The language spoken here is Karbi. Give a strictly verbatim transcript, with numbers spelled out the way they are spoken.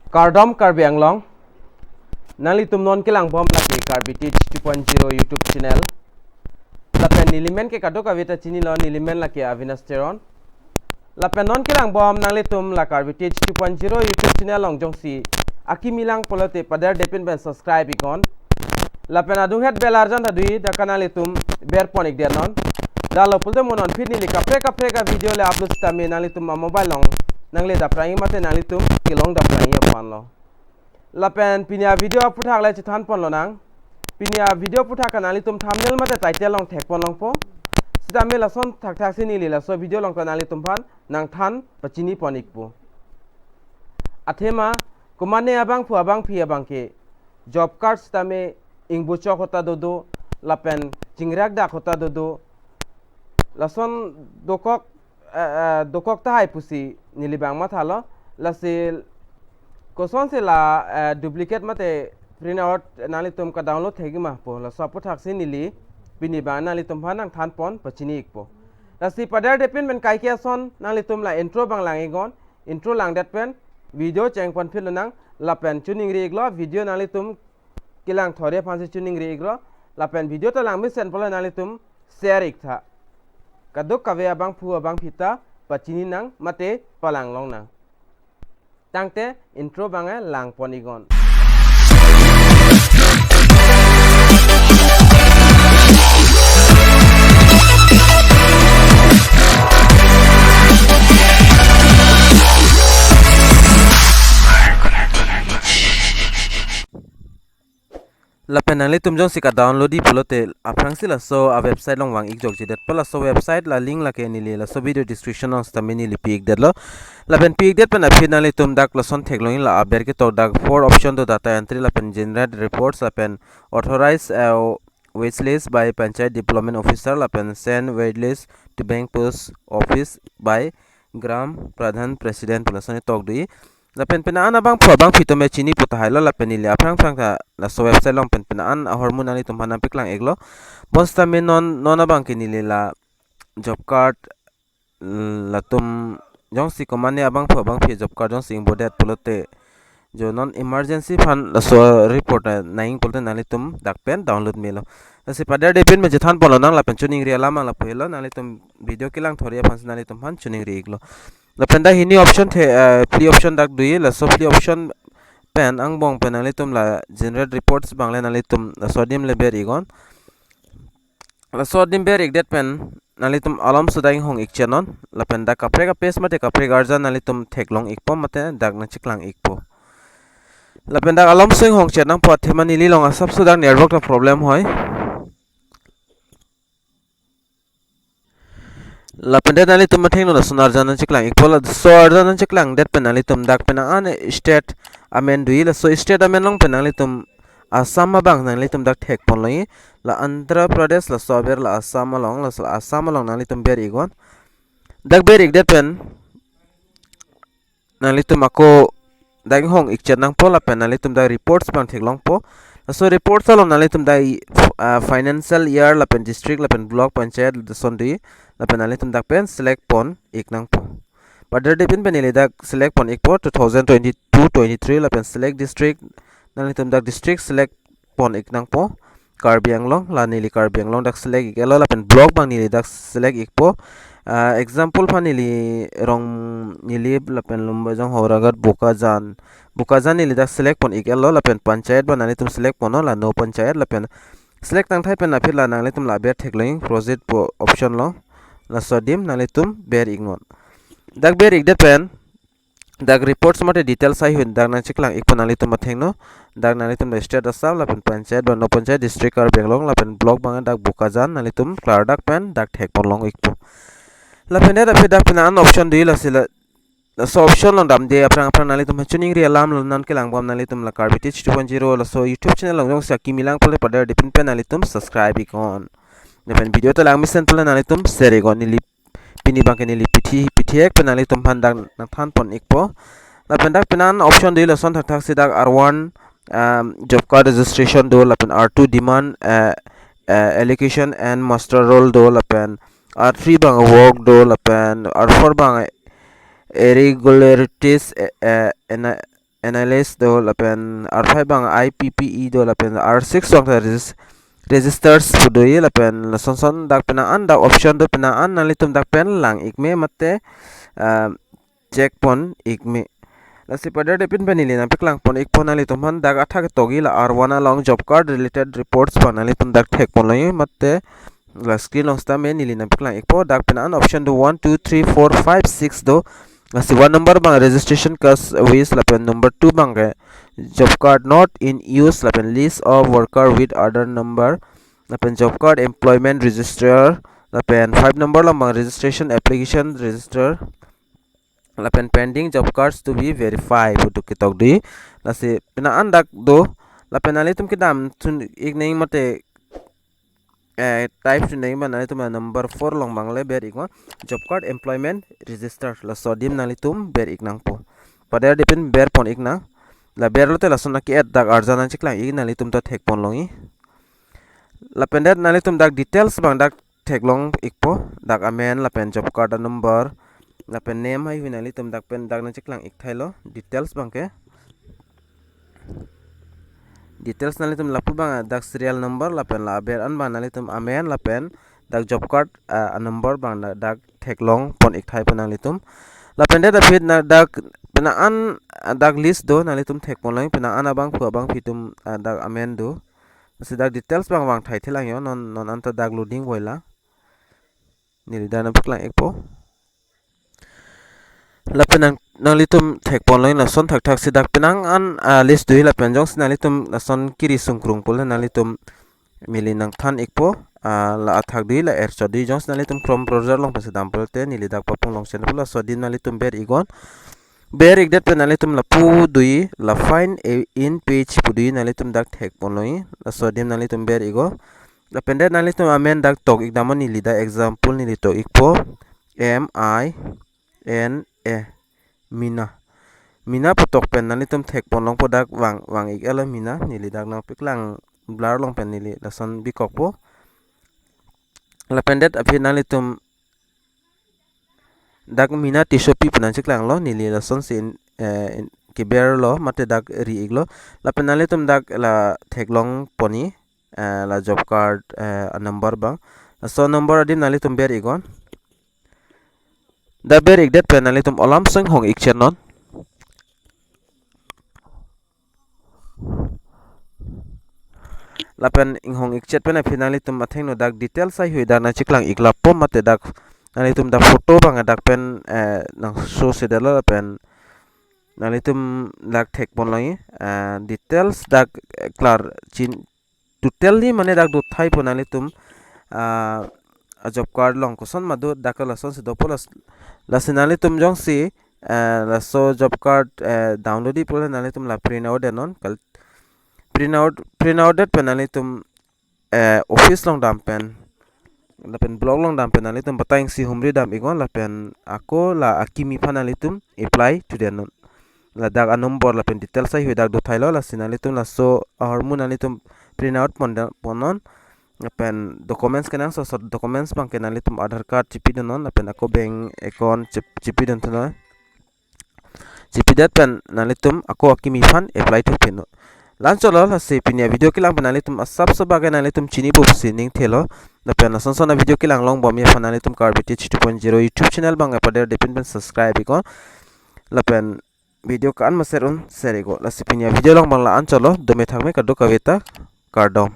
Kardom Karbi Anglong. Nanglitum non kelangbom lake Karbi Teach two point zero YouTube channel. Lapen nelimen ke kadokave ta chinilo, nelimen lake Avinash Teron. Lapen non kelangbom nanglitum la Karbi Teach two point zero YouTube channel along jongsi akimi lang pulote paderdepin pen subscribe iknon. Lapen adunghet bell arjan ta dui, dak nanglitum berpon ikdet non. Dalo pulote mo non aphi neli kaprek kaprek a-video le upload sitame nanglitum a-mobile along nangle daprangi mate nanglitum kelong daprangi aphanlo. Lapen pini a-video aphuthak le chethanpon lonang. Pini a-video aphuthak ke nanglitum thumbnail mate title along thekpon longpo. Sitame lason thakthaksi neli laso video along ta nanglitum aphan nangthan pachinipon ikpo. Athema, komane abangphu abangphi abang ke job card sitame ingbuchok ahut ta dodo, lapen chingrakdak ahut ta dodo. Lason dokok, eh, eh, dokok tahai pusi neli abang mathalo. Lasi kosonsi la, eh, duplicate mate print out nanglitum ka-download thekji ma pu, laso aphuthaksi neli pini abang nanglitum aphan nangthanpon pachini ikpo. Lasi paderdepin pen kaike ason nanglitum la intro abang lang iknon, intro langdet pen video chengpon phil nang, lapen choningri iklo, video nanglitum kelang thori aphansi choningri iklo, lapen video ta langmesen pulo nanglitum share iktha. Kadokave abangphu abangphi ta pachini nang mate palang longnang. Tangte intro abang langpon iknon. Lapen nanglitum jongsi ka-download-ji pulote aphrangsi laso a-website along vang ikjokjedetpo. Laso website la link lake neli laso video description along sitame neli pi ikdetlo. Lapen pi ikdet pen aphi nanglitum dak lason theklongji, la aber ketok dak four option do: data entry lapen generate reports lapen authorize, uh, wage list by panchayat development officer lapen send wage list to bank post office by gram pradhan president pu lason ketok do-i. Lapen penang an abangphu abangphi tame chini pu tahailo, lapen neli aphrang aphrang ta laso website along pen penang an ahormu nanglitum aphan nangpeklang iklo. Bonsitame non, non abang ke neli la job card, mm, latum jongsi komane abangphu abangphi job card jongsi ingbodet pulote, jo non emergency aphan laso report, eh, nangji pulote nanglitum dak pen download melo. Lasi paderdepin pen chethanpon lonang lapen choningri alam ang lapu helo, nanglitum video kelang thori aphansi nanglitum aphan choningri iklo. Lapen dak hini option the, eh, phli option dak do-i, laso phli option pen angbong pen nanglitum la generate reports abang le nanglitum laso adim le ber iknon. Laso adim ber ikdet pen nanglitum alamso dak inghong ikchetnon, lapen dak kaprek a-page mate kaprek arjan nanglitum theklong ikpo mate dak nangcheklang ikpo. Lapen dak alamso inghong chet nangpo, athema neli along asapso dak network ta problem hoi. Lapen dak nanglitum athengno lason arjan nangcheklang ikpo, laso arjan nangcheklangdet pen nanglitum dak penang an state amen do-i, laso state amen along pen nanglitum Assam abang nanglitum dak thekpon longji, la Andhra Pradesh laso aber la Assam along, laso Assam along nanglitum ber iknon. Dak ber ikdet pen nanglitum ako dak inghong ikchet nangpo, lapen nanglitum dak reports abang theklongpo. Laso reports along nanglitum dak i-, ah, financial year lapen district lapen block panchayat lason do-i, lapen nanglitum dak pen select pon ik nangpo. Paderdepin pen neli dak select pon ikpo two thousand twenty-two twenty-three, lapen select district, nanglitum dak district select pon ik nangpo. Karbi Anglong, la neli Karbi Anglong dak select ik-etlo, lapen block abang neli dak select ikpo. Ah, example aphan neli Rong-, neli lapen Lumbajong, Howraghat, Bokajan, Bokajan neli dak select pon ik-etlo, lapen panchayat abang nanglitum select ponnon, la no panchayat, lapen select tangthai pen aphi la nanglitum la ber theklongji, proceed pu option along, laso adim nanglitum ber iknon. Dak ber ikdet pen dak reports mate details ahut dak nangcheklang ikpo nanglitum athengno. Dak nanglitum dak state Assam, lapen panchayat abang no panchayat, district Karbi Anglong, lapen block abang dak Bokajan, nanglitum klardak pen dak thekpon long ikpo. Lapen dak aphi dak penang an option do-i, lasi la, laso option along damde aphrang aphrang nanglitum choningri alam lo, non kelangbom nanglitum la Karbi Teach two point zero laso YouTube channel along jongsi akimi lang pulote paderdepin pen nanglitum subscribe iknon. Lapen video ta langmesen pulote nanglitum share iknon. Neli pini abang ke neli pithi, pithi ek pen nanglitum aphan dak nangthanpon ikpo. Lapen dak penang an option do-i, lason thakthaksi dak R one, um, job card registration do, lapen R two demand, uh, uh, allocation and muster roll do, lapen R three abang work do, lapen R four abang irregularities, uh, uh, ena-, analysis do, lapen R five abang I P P E do, lapen R six abang ta regis-, registers pu do-i, lapen lason son dak penang an dak option do, penang an nanglitum dak pen lang-ik me mate, ah, check pon-ik me. Lasi pader depin pen neli nangpeklang pon-ikpo nanglitum aphan, dak athak tok-i la R one along job card related reports abang nanglitum dak thek pon longji mate la screen along sitame neli nangpeklang-ikpo. Dak penang an option do one, two, three, four, five, six do. Lasi one number abang registration case away, lapen number two abang ke job card not in use, lapen list of worker with other number, lapen job card employment register, lapen five number along abang registration application register, lapen pending job cards to be verified pu do ketok do-i. Lasi penang an dak do, lapen nanglitum kedam thun-ik nang mate, eh, type thun nang abang nanglitum la number four along abang le ber-iknon, job card employment register, laso adim nanglitum ber-ik nangpo. Pader depin ber pon-ik nang. La berlote lason aki-et dak arjan nangcheklang-ik, nanglitum ta thek pon longji. Lapen det nanglitum dak details abang dak theklong-ikpo, dak amen lapen job card anumber, lapen name haihui nanglitum dak pen dak nangcheklang-ik thailo, details abang ke. Details nanglitum lapu abang dak serial number lapen la aber an abang nanglitum amen lapen dak job card, ah, anumber abang dak, dak theklong pon-ik thaipo nanglitum. Lapen det aphi na dak penang an, ah, dak list do, nanglitum thek pon longji penang an abangphu abangphi atum, ah, dak amen do. Lasi dak details abang vangthai thelang jo, non, non anta dak loading voilang. Neli dak nangpeklang-ikpo. Lapen nang, nanglitum thek pon longji lason thakthak si dak penang an, ah, list do-i, lapen jongsi nanglitum lason kiri sungkrung pule nanglitum neli nangthan-ikpo, ah, la athak do-i, la erchot do-i, jongsi nanglitum Chrome browser along pensi dam pulote neli dak papung longchen pulo, laso adim nanglitum ber-iknon. Ber-ik det pen nanglitum lapu do-i, la find a in page pu do-i, nanglitum dak thek pon longji, laso adim nanglitum ber-iknon. Lapen det nanglitum amen dak tok-ik damnon, neli dak example neli tok-ikpo, M I N A, Mina. Mina pu tok pen nanglitum thek pon longpo, dak vang, vang-ik-etlo Mina, neli dak nangpeklang blur along pen neli lason bikokpo. Lapen det aphi nanglitum dak Mina Tissopi pu nangcheklanglo, neli lason si in, eh, in, keberlo mate dak ri-iklo. Lapen nanglitum dak la theklong pon-i, eh, la job card, eh, anumber abang. Laso number adim nanglitum ber-iknon. Dak ber-ik det pen nanglitum olam so inghong-ik chetnon. Lapen inghong-ik chet pen aphi nanglitum athengno dak details haihui dak nangcheklang-ik lapo mate dak nanglitum dak photo abang dak pen, eh, nang show si detlo, lapen nanglitum dak thek pon longji, eh, details dak, eh, klar chin totally mane dak do thaipo nanglitum, ah, a job card along koson ma do dak lason si dopo las-, lasi nanglitum jongsi, eh, laso job card, eh, download-i pule nanglitum la print out detnon kal, print out, print out det pen nanglitum, eh, office along dam pen, lapen block along dam pen nanglitum batai isi humri dam-iknon, lapen ako la akimi aphan nanglitum apply thu detnon. Ladak anumber lapen details haihui dak do thailo, lasi nanglitum laso ahormu nanglitum print out pon da-, ponnon. Lapen documents kenangsot sot documents abang ke nanglitum Aadhaar card chipi dunnon, lapen ako bank account chip-, chipi dun thunon. Chipi det pen nanglitum ako akimi aphan apply thu pinon. La-anchotlo, lasi pini a video kelang pen nanglitum asap so bage nanglitum chini bup si ning thelo. Lapen lason son a video kelang long bomji aphan nanglitum Karbi Tech two point zero YouTube channel abang pader depin pen subscribe-iknon. Lapen video ko-an ma share un share-iknon. Lasi pini a video along abang la-anchotlo, dome thakme kadokave ta, kardom.